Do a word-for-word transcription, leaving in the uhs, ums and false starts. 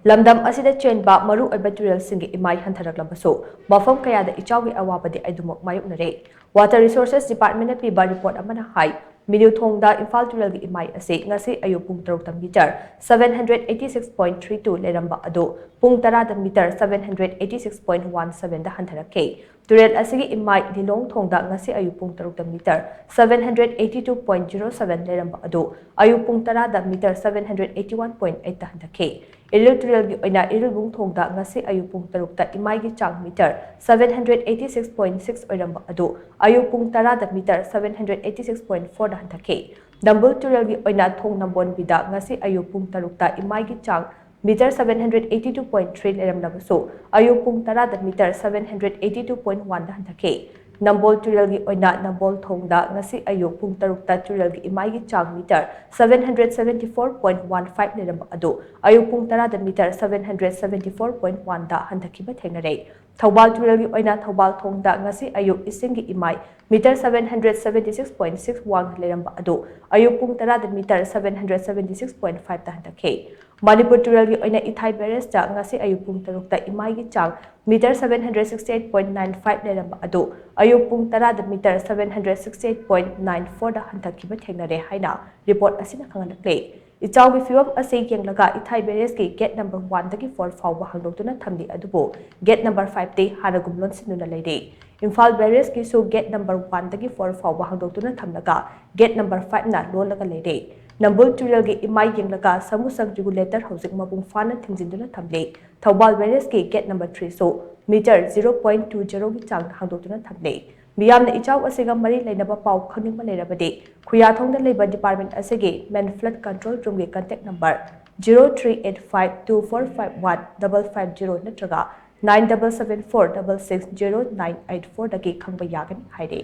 ꯂꯝꯗꯝ ꯑꯁꯤꯗ ꯆꯦꯟꯕ ꯃꯔꯨꯑꯣꯏꯕ ꯇꯨꯔꯦꯜꯁꯤꯡꯒꯤ ꯏꯃꯥꯏ ꯍꯟꯊꯔꯛꯂꯕꯁꯨ, ꯃꯐꯝ ꯀꯌꯥꯗ ꯏꯆꯥꯎꯒꯤ ꯑꯋꯥꯕꯗꯤ ꯑꯗꯨꯃꯛ ꯃꯥꯌꯣꯛꯅꯔꯦ꯫ Water Resources Department ꯅ ꯄꯤꯕ ꯔꯤꯄꯣꯔꯠ ꯑꯃꯅ ꯍꯥꯏ, ꯃꯤꯅꯨꯊꯣꯡꯗ ꯏꯝꯐꯥꯜ ꯇꯨꯔꯦꯜꯒꯤ ꯏꯃꯥꯏ ꯑꯁꯤ ꯉꯁꯤ ꯑꯌꯨꯛ ꯄꯨꯡ ꯇꯔꯨꯛꯇ metre seven hundred eighty six point three two ꯂꯩꯔꯝꯕ ꯑꯗꯨ ꯄꯨꯡ ꯇꯔꯥꯗ metre seven hundred eighty six point one seven ꯗ ꯍꯟꯊꯔꯛꯈꯤ꯫ ꯇꯨꯔꯦꯜ ꯑꯁꯤꯒꯤ ꯏꯃꯥꯏ ꯂꯤꯂꯣꯡ ꯊꯣꯡꯗ ꯉꯁꯤ ꯑꯌꯨꯛ ꯄꯨꯡ ꯇꯔꯨꯛꯇ metre seven hundred eighty two point zero seven ꯂꯩꯔꯝꯕ ꯑꯗꯨ ꯑꯌꯨꯛ ꯄꯨꯡ ꯇꯔꯥꯗ metre seven hundred eighty one point eight ꯇ ꯍꯟꯊꯈꯤ꯫ ꯏꯔꯤꯜ ꯇꯨꯔꯦꯜꯒꯤ ꯑꯣꯏꯅ ꯏꯔꯤꯜꯕꯨꯡ ꯊꯣꯡꯗ ꯉꯁꯤ ꯑꯌꯨꯛ ꯄꯨꯡ ꯇꯔꯨꯛꯇ ꯏꯃꯥꯏꯒꯤ ꯆꯥꯡ metre seven hundred eighty six point six ꯑꯣꯏꯔꯝꯕ ꯑꯗꯨ ꯑꯌꯨꯛ ꯄꯨꯡ ꯇꯔꯥꯗ metre seven hundred eighty six point four ꯗ ꯍꯟꯊꯈꯤ꯫ ꯅꯝꯕꯨꯜ ꯇꯨꯔꯦꯜꯒꯤ ꯑꯣꯏꯅ ꯊꯣꯡ ꯅꯝꯕꯣꯟꯕꯤꯗ ꯉꯁꯤ ꯑꯌꯨꯛ ꯄꯨꯡ ꯇꯔꯨꯛꯇ ꯏꯃꯥꯏꯒꯤ ꯆꯥꯡ metre seven hundred eighty two point three ꯂꯩꯔꯝꯂꯕꯁꯨ, ꯑꯌꯨꯛ ꯄꯨꯡ ꯇꯔꯥꯗ metre seven hundred eighty two point one ꯗ ꯍꯟꯊꯈꯤ꯫ ꯅꯝꯕꯣꯜ ꯇꯨꯔꯦꯜꯒꯤ ꯑꯣꯏꯅ ꯅꯝꯕꯣꯜ ꯊꯣꯡꯗ ꯉꯁꯤ ꯑꯌꯨꯛ ꯄꯨꯡ ꯇꯔꯨꯛꯇ ꯇꯨꯔꯦꯜꯒꯤ ꯏꯃꯥꯏꯒꯤ ꯆꯥꯡ metre seven hundred seventy four point one five ꯂꯩꯔꯝꯕ ꯑꯗꯨ ꯑꯌꯨꯛ ꯄꯨꯡ ꯇꯔꯥꯗ metre seven hundred seventy four point one ꯗ ꯍꯟꯊꯈꯤꯕ ꯊꯦꯡꯅꯔꯦ꯫ ꯊꯧꯕꯥꯜ ꯇꯨꯔꯦꯜꯒꯤ ꯑꯣꯏꯅ ꯊꯧꯕꯥꯜ ꯊꯣꯡꯗ ꯉꯁꯤ ꯑꯌꯨꯛ ꯏꯁꯤꯡꯒꯤ ꯏꯃꯥꯏ metre seven hundred seventy six point six ꯋꯥꯡꯅ ꯂꯩꯔꯝꯕ ꯑꯗꯨ ꯑꯌꯨꯛ ꯄꯨꯡ ꯇꯔꯥꯗ metre seven hundred seventy six point five ꯇ ꯍꯟꯊꯈꯤ꯫ ꯃꯅꯤꯄꯨꯔ ꯇꯨꯔꯦꯜꯒꯤ ꯑꯣꯏꯅ ꯏꯊꯥꯏ ꯕꯦꯔꯦꯖꯇ ꯉꯁꯤ ꯑꯌꯨꯛ ꯄꯨꯡ ꯇꯔꯨꯛꯇ ꯏꯃꯥꯏꯒꯤ ꯆꯥꯡ metre seven hundred sixty eight point nine five ꯂꯩꯔꯝꯕ ꯑꯗꯨ ꯑꯌꯨꯛ ꯄꯨꯡ ꯇꯔꯥꯗ metre seven hundred sixty eight point nine four ꯗ ꯍꯟꯊꯈꯤꯕ ꯊꯦꯡꯅꯔꯦ ꯍꯥꯏꯅ ꯔꯤꯄꯣꯔꯠ ꯑꯁꯤꯅ ꯈꯪꯍꯜꯂꯛꯂꯦ꯫ ꯏꯆꯥꯎꯒꯤ ꯐꯤꯕꯝ ꯑꯁꯤ ꯌꯦꯡꯂꯒ ꯏꯊꯥꯏ ꯕꯦꯔꯦꯖꯀꯤ ꯒꯦꯠ ꯅꯝꯕꯔ ꯋꯥꯟꯗꯒꯤ ꯐꯣꯔ ꯐꯥꯎꯕ ꯍꯥꯡꯗꯣꯛꯇꯨꯅ ꯊꯝꯂꯤ, ꯑꯗꯨꯕꯨ ꯒꯦꯠ ꯅꯝꯕꯔ ꯐꯥꯏꯚꯇꯤ ꯍꯥꯟꯅꯒꯨꯝ ꯂꯣꯟꯁꯤꯟꯗꯨꯅ ꯂꯩꯔꯤ꯫ ꯏꯝꯐꯥꯜ ꯕꯦꯔꯦꯖꯀꯤꯁꯨ ꯒꯦꯠ ꯅꯝꯕꯔ ꯋꯥꯟꯗꯒꯤ ꯐꯣꯔ ꯐꯥꯎꯕ ꯍꯥꯡꯗꯣꯛꯇꯨꯅ ꯊꯝꯂꯒ ꯒꯦꯠ ꯅꯝꯕꯔ ꯐꯥꯏꯚꯅ ꯂꯣꯜꯂꯒ ꯂꯩꯔꯦ꯫ ꯅꯝꯕꯨꯜ ꯇꯨꯔꯦꯜꯒꯤ ꯏꯃꯥꯏ ꯌꯦꯡꯂꯒ ꯁꯥꯃꯨꯁꯪ ꯔꯤꯒꯨꯂꯦꯇꯔ ꯍꯧꯖꯤꯛ ꯃꯄꯨꯡ ꯐꯥꯅ ꯊꯤꯡꯖꯤꯟꯗꯨꯅ ꯊꯝꯂꯤ꯫ ꯊꯧꯕꯥꯜ ꯕꯦꯔꯦꯖꯀꯤ ꯒꯦꯠ ꯅꯝꯕꯔ ꯊ꯭ꯔꯤꯁꯨ metre zero point two zero ꯒꯤ ꯆꯥꯡꯗ ꯍꯥꯡꯗꯣꯛꯇꯨꯅ ꯊꯝꯂꯤ꯫ ꯃꯤꯌꯥꯝꯅ ꯏꯆꯥꯎ ꯑꯁꯤꯒ ꯃꯔꯤ ꯂꯩꯅꯕ ꯄꯥꯎ ꯈꯪꯅꯤꯡꯕ ꯂꯩꯔꯕꯗꯤ, ꯈꯨꯌꯥꯊꯣꯡꯗ ꯂꯩꯕ ꯗꯤꯄꯥꯔꯠꯃꯦꯟ ꯑꯁꯤꯒꯤ ꯃꯦꯟ ꯐ꯭ꯂꯠ ꯀꯟꯇ꯭ꯔꯣꯜ ꯔꯨꯝꯒꯤ contact number zero three eight five two four five one double five zero ꯅꯠꯇ꯭ꯔꯒ nine double seven four double six zero nine eight four ꯗꯒꯤ ꯈꯪꯕ ꯌꯥꯒꯅꯤ ꯍꯥꯏꯔꯤ꯫